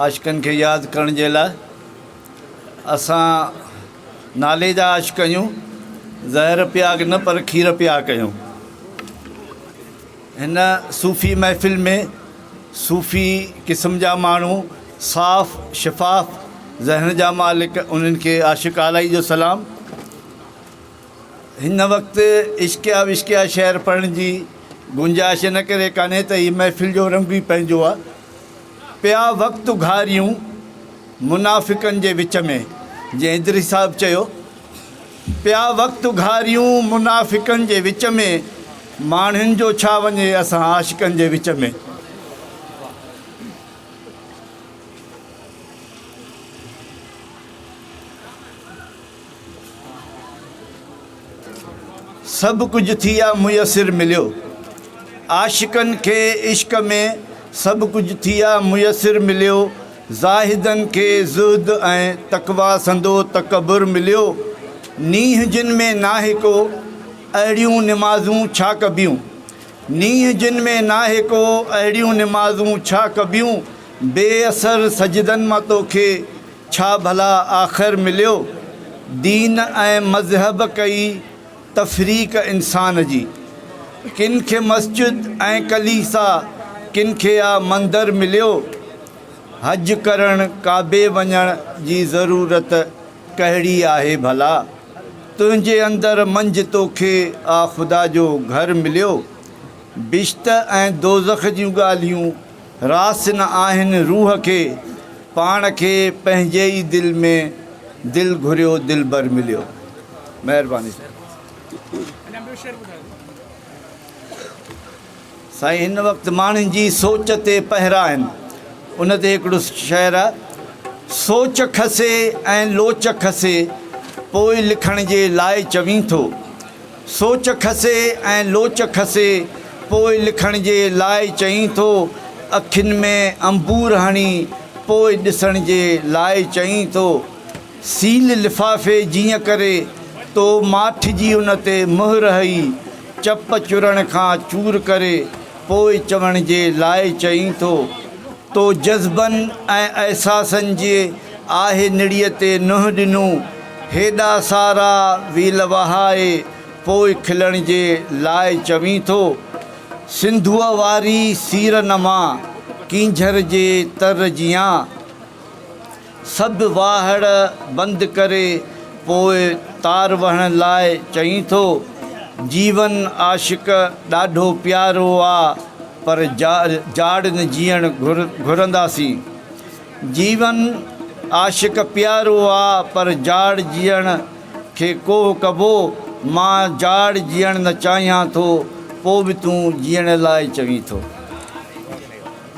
عاشقن کي ياد ڪرڻ جي لاء. اسان نالي جا عاشق آهيون، زهر پياڪ نه پر کير پياڪ آهيون. هن صوفي محفل ۾ صوفي قسم جا ماڻهو صاف شفاف ذهن جا مالڪ انهن کي عاشق اعلائي جو سلام. هن وقت عشقيا وشقيا شعر پڙهڻ جي گنجائش ان ڪري ڪانهي ته هي محفل جو رنگ ئي پنهنجو آ. پيا وقت گهاريون منافقن جي وچ ۾، جيئن ادريس صاحب چيو، پيا وقت گهاريون منافقن جي وچ ۾، ماڻهن جو ڇا وڃي اسان عاشقن جي وچ ۾. سڀ ڪجهه ٿي آ ميسر مليو. عاشقن کي عشق ۾ سڀ ڪجهه ٿي آ ميسر مليو. زاهدن کي زهد ۽ تقويٰ سندو تڪبر مليو. نينهن جن ۾ ناهي ڪو اهڙيون نمازون ڇا ڪبيون. نينهن جن ۾ ناهي ڪو اهڙيون نمازون ڇا ڪبيون. بي اثر سجدن مان توکي ڇا ڀلا آخر مليو؟ دين ۽ مذهب ڪئي تفريق انسان جي. ڪن کي مسجد ۽ ڪليسا ڪن کي آ مندر مليو. حج ڪرڻ ڪعبي وڃڻ جي ضرورت ڪهڙي آهي ڀلا؟ تنهنجي اندر منجهه توکي آ خدا جو گهر مليو. بهشت ۽ دوزخ جون ڳالهيون راس نه آهن روح کي، پاڻ کي پنهنجي ئي دل ۾ دل گهريو دلبر مليو. مهرباني سائين. سائين هن وقت ماڻهن جي سوچ تي پهرا آهن ان تي هڪڙو شعر آهي سوچ کسي ۽ لوچ کسي پوء لکڻ جي لاء چوين ٿو. سوچ کسي ۽ لوچ کسي پوء لکڻ جي لاء چئين ٿو، اکين ۾ انبور هڻي پوء ڏسڻ جي لاء چئين ٿو، سيل لفافي جيئن ڪري تو ماٺ جي ان تي مهر هئي، چپ چرڻ کان چور ڪري پوء چوڻ جي لاء چئين ٿو، تو جذبن ۽ احساسن جي آهي نڙيء تي ننهن ڏنو، هيڏا سارا ويل وهائي پوء کلڻ جي لاء چوين ٿو، سنڌوء واري سير نما ڪينجهر جي تر جيان، سڀ واهڙ بند ڪري پوء تار وهڻ لاء چئين ٿو، جيون عاشق ڏاڍو پيارو آ پر جاڙ نه جيئڻ گهرنداسين. جيون عاشق پيارو آ پر جاڙ جيئڻ کي ڪوهه ڪبو، مان جاڙ جيئڻ نه چاهيان ٿو، پو به تون جيئڻ لاء چوين ٿو.